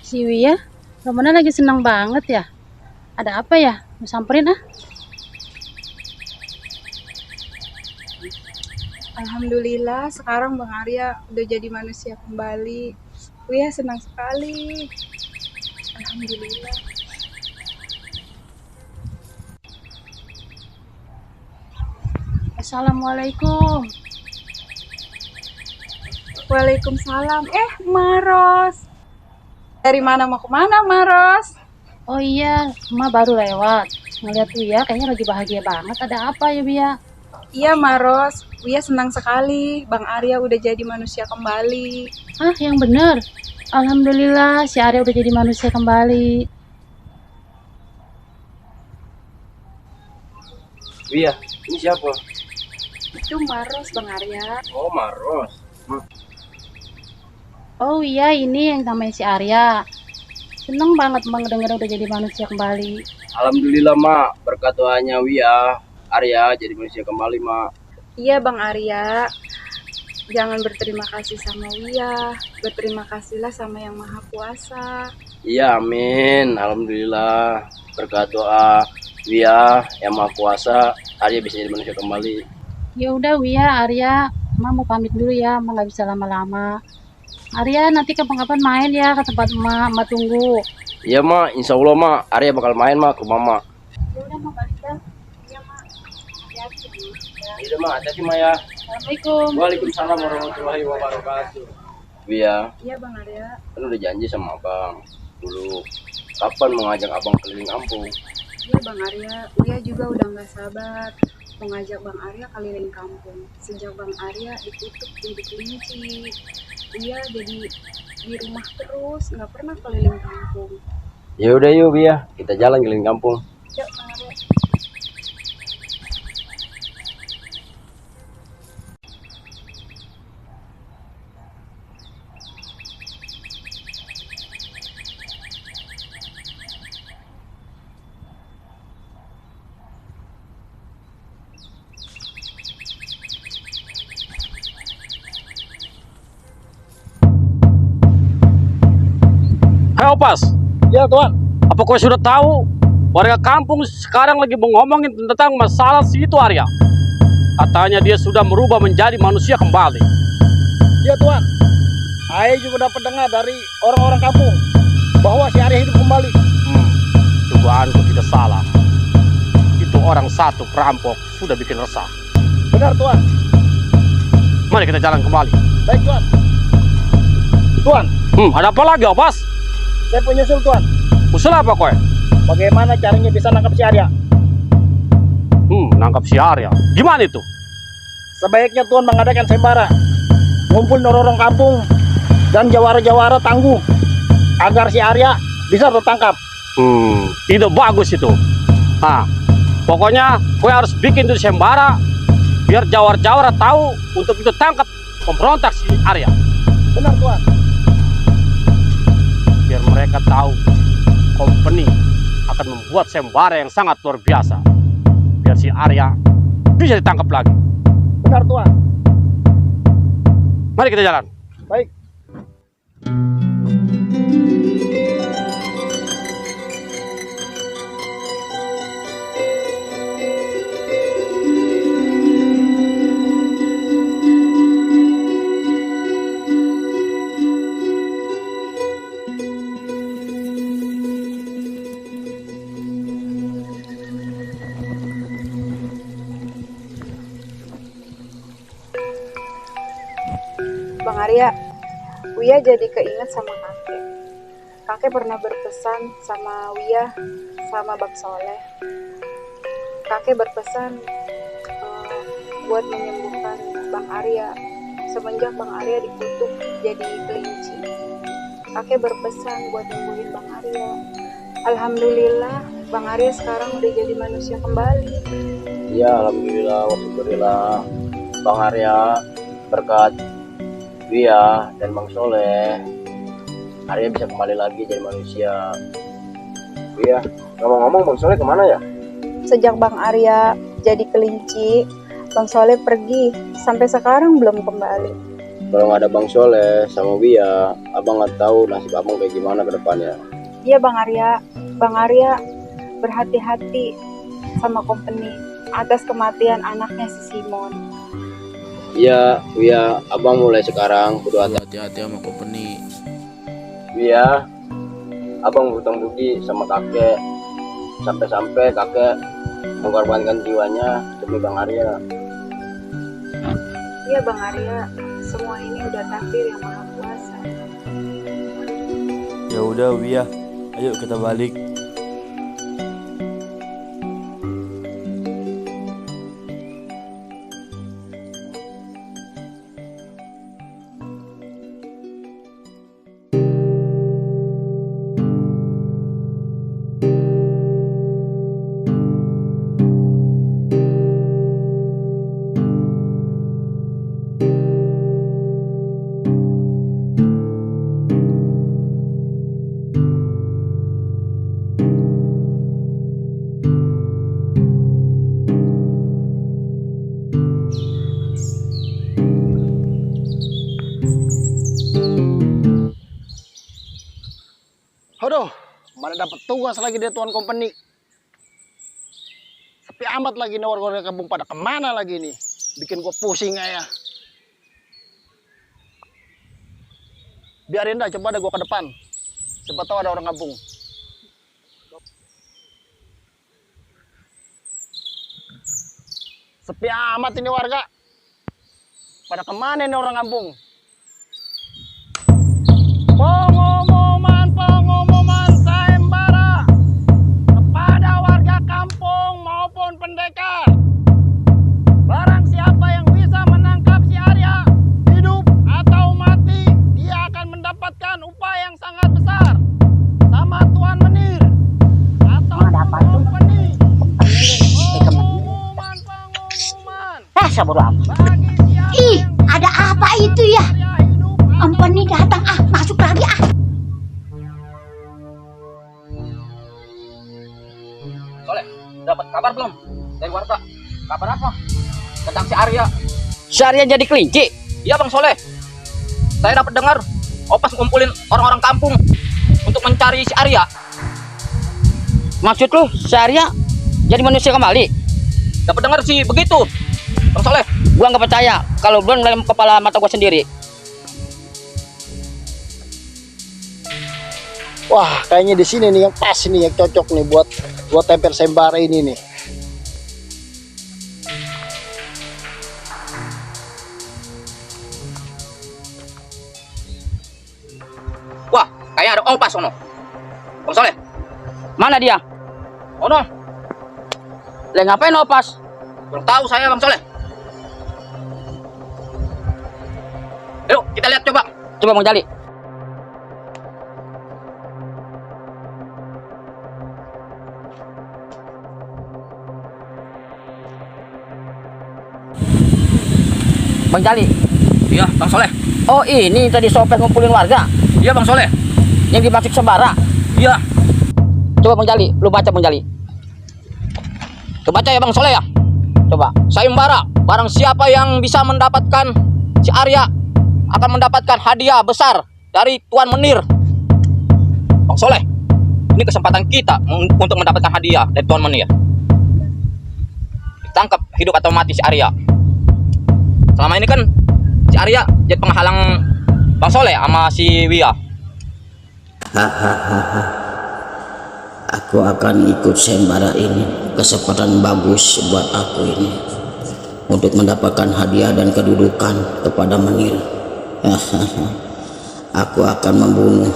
Si Wia, Romana lagi senang banget ya. Ada apa ya? Mau samperin ah? Alhamdulillah sekarang Bang Arya udah jadi manusia kembali. Wia senang sekali. Alhamdulillah. Assalamualaikum. Waalaikumsalam. Maros. Dari mana mau kemana Maros? Oh iya, Emak baru lewat. Ngeliat Wia kayaknya lagi bahagia banget. Ada apa ya Wia? Iya Maros, Wia senang sekali. Bang Arya udah jadi manusia kembali. Ah, yang bener. Alhamdulillah si Arya udah jadi manusia kembali. Iya, ini siapa? Itu Maros Bang Arya. Oh, Maros. Oh iya, ini yang namanya si Arya. Seneng banget Emak ngedenger udah jadi manusia kembali. Alhamdulillah, Mak. Berkat doanya Wia, Arya jadi manusia kembali, Mak. Iya Bang Arya. Jangan berterima kasih sama Wia. Berterima kasihlah sama Yang Maha Kuasa. Iya, amin. Alhamdulillah. Berkat doa Wia yang Maha Kuasa, Arya bisa jadi manusia kembali. Ya udah Wia, Arya, Emak mau pamit dulu ya, Emak nggak bisa lama-lama. Arya nanti kapan-kapan main ya ke tempat Emak tunggu. Iya, Mak. Insya Allah, Mak. Arya bakal main, Mak, ke Mama. Ya udah Mak balik dah. Iya Mak. Hati-hati. Iya, Mak. Hati-hati, Mak ya. Assalamualaikum. Waalaikumsalam warahmatullahi wabarakatuh. Wia, Iya Bang Arya. kan udah janji sama Abang dulu. Kapan mau ngajak Abang keliling kampung? Iya Bang Arya, Wia juga udah nggak sabar mau ngajak Bang Arya keliling kampung. Sejak Bang Arya ditutup jadi kelinci, Wia jadi di rumah terus, nggak pernah keliling kampung. Ya udah yuk, Wia. Kita jalan keliling kampung. Yuk Bang Arya. Hei Opas, Ya, Tuan. apa kau sudah tahu warga kampung sekarang lagi ngomongin tentang masalah si itu Arya? Katanya dia sudah berubah menjadi manusia kembali. Ya Tuan, saya juga dapat dengar dari orang-orang kampung bahwa si Arya hidup kembali. Dugaanku tidak salah. Itu orang satu perampok sudah bikin resah. Benar Tuan. Mari kita jalan kembali. Baik Tuan. Tuan, Ada apa lagi Opas? saya punya usul Tuan. Usul apa kowe? Bagaimana caranya bisa nangkap si Arya? Nangkap si Arya. Gimana itu? Sebaiknya Tuan mengadakan sembara, ngumpul orang kampung dan jawara-jawara tangguh agar si Arya bisa tertangkap. Ide bagus itu. Nah, pokoknya kowe harus bikin itu sembara biar jawar-jawara tahu untuk itu tangkap pemberontak si Arya. Benar Tuan. Biar mereka tahu company akan membuat sembara yang sangat luar biasa. Biar si Arya bisa ditangkap lagi. Benar Tuan. Mari kita jalan. Baik. Bang Arya, Wia jadi keinget sama kakek. Kakek pernah berpesan sama Wia sama Bang Soleh. Kakek berpesan buat menyembuhkan Bang Arya semenjak Bang Arya dikutuk jadi kelinci. Kakek berpesan buat nyembuhin Bang Arya. Alhamdulillah, Bang Arya sekarang udah jadi manusia kembali. Ya, alhamdulillah, wasyukurillah. Bang Arya, berkat Wia dan Bang Soleh, Arya bisa kembali lagi jadi manusia. Wia, ngomong-ngomong Bang Soleh kemana ya? Sejak Bang Arya jadi kelinci, Bang Soleh pergi, sampai sekarang belum kembali. kalau nggak ada Bang Soleh sama Wia, abang nggak tahu nasib abang kayak gimana ke depannya. Iya Bang Arya. Bang Arya berhati-hati sama company atas kematian anaknya si Simon. Iya, Wia, abang mulai sekarang kudu hati-hati sama company. Wia, abang berhutang budi sama kakek, sampai-sampai kakek mengorbankan jiwanya demi Bang Arya. Iya Bang Arya, semua ini udah takdir yang maha kuasa. Ya udah Wia, ayo kita balik. Aduh, mana dapat tugas lagi dari tuan company. Sepi amat lagi nih warga kampung, pada kemana lagi nih? Bikin gua pusing ya. Biarin dah, coba dah gua ke depan. Siapa tahu ada orang kampung. Sepi amat ini warga. Pada kemana nih orang kampung? Pengumuman sayembara kepada warga kampung maupun pendekar. Barang siapa yang bisa menangkap si Arya, hidup atau mati, dia akan mendapatkan upah yang sangat besar sama Tuan Menir atau company. Pengumuman. Sabar apa? Bagi siapa Ih, yang bisa ada apa itu ya? Arya hidup atau Ampun nih datang, masuk lagi Soleh, dapat kabar belum dari warga? Kabar apa? Tentang si Arya. Si Arya jadi kelinci. Iya Bang Soleh. Saya dapat dengar Opas ngumpulin orang-orang kampung untuk mencari si Arya. Maksud lu si Arya jadi manusia kembali? Dapat dengar sih begitu, Bang Soleh. Gua nggak percaya kalau belum dalam kepala mata gua sendiri. Wah, kayaknya di sini nih yang pas nih, yang cocok nih buat tempel sayembara ini nih. Wah, kayaknya ada Opas sono. Bang Soleh. Mana dia? Ono. Lah ngapain Opas? Belum tahu saya Bang Soleh. Yuk, kita lihat coba. Coba Bang Jali. Bang Jali. Iya, Bang Soleh. Oh, ini tadi Sopes ngumpulin warga Iya, Bang Soleh. yang dimaksud sembara. Iya. Coba Bang Jali, lu baca Bang Jali. Coba baca ya Bang Soleh ya. Coba. Sayembara, barang siapa yang bisa mendapatkan si Arya akan mendapatkan hadiah besar dari Tuan Menir. Bang Soleh, ini kesempatan kita untuk mendapatkan hadiah dari Tuan Menir. Ditangkap hidup atau mati si Arya. Selama ini kan si Arya jadi penghalang Bang Soleh sama si Wia. Hahaha, aku akan ikut sayembara ini. Kesempatan bagus buat aku ini untuk mendapatkan hadiah dan kedudukan kepada Menir. Hahaha, aku akan membunuh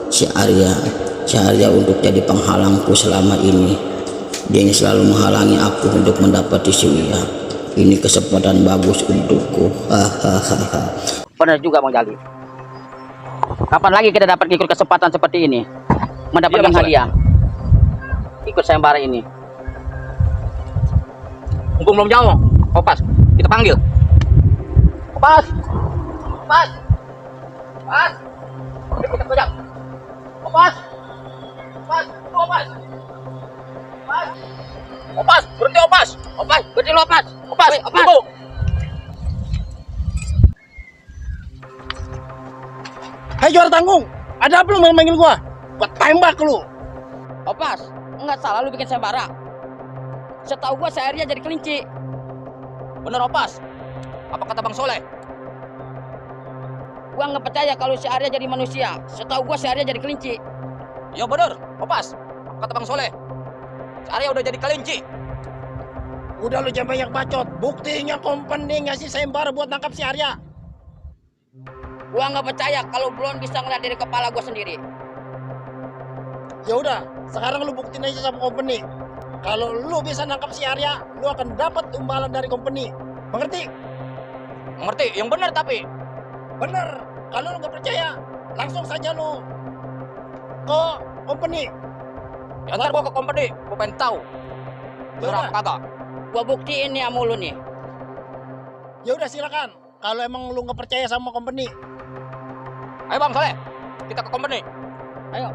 si Arya untuk jadi penghalangku selama ini. Dia yang selalu menghalangi aku untuk mendapati si Wia. Ini kesempatan bagus untukku. Hahaha. Benar juga Bang Jali. Kapan lagi kita dapat ikut kesempatan seperti ini? Mendapatkan Iya, Bang hadiah. Ikut sayembara ini. Mumpung belum jauh, Opas, kita panggil. Opas, Opas, Opas, kita kejap. Opas, Opas, Opas, Opas, Opas, berhenti Opas, Opas, berhenti lo Opas, Opas, tunggu. juara tanggung. Ada apa lu manggil gua? Gua tembak lu. Opas, enggak salah lu bikin sayembara. Setahu gua si Arya jadi kelinci. Bener Opas? Apa kata Bang Soleh? Gua nggak percaya kalau si Arya jadi manusia. Setahu gua si Arya jadi kelinci. Ya bener, Opas. Apa kata Bang Soleh? Si Arya udah jadi kelinci. Udah lu jangan banyak bacot. Buktinya company ngasih sayembara buat nangkap si Arya. Gua nggak percaya kalau belum bisa ngeliat dari kepala gua sendiri. Ya udah, sekarang lu buktiin aja sama company. Kalau lu bisa nangkap si Arya, lu akan dapat imbalan dari company. Mengerti? Mengerti? Yang benar tapi. Bener. Kalau lu nggak percaya, langsung saja lu ke company. Ya ntar gua ke company, gua pengen tahu. Bener apa kagak? Gua buktiin nih sama lu nih. Ya udah silakan. Kalau emang lu nggak percaya sama company. Ayo Bang Soleh, kita ke company. Ayo.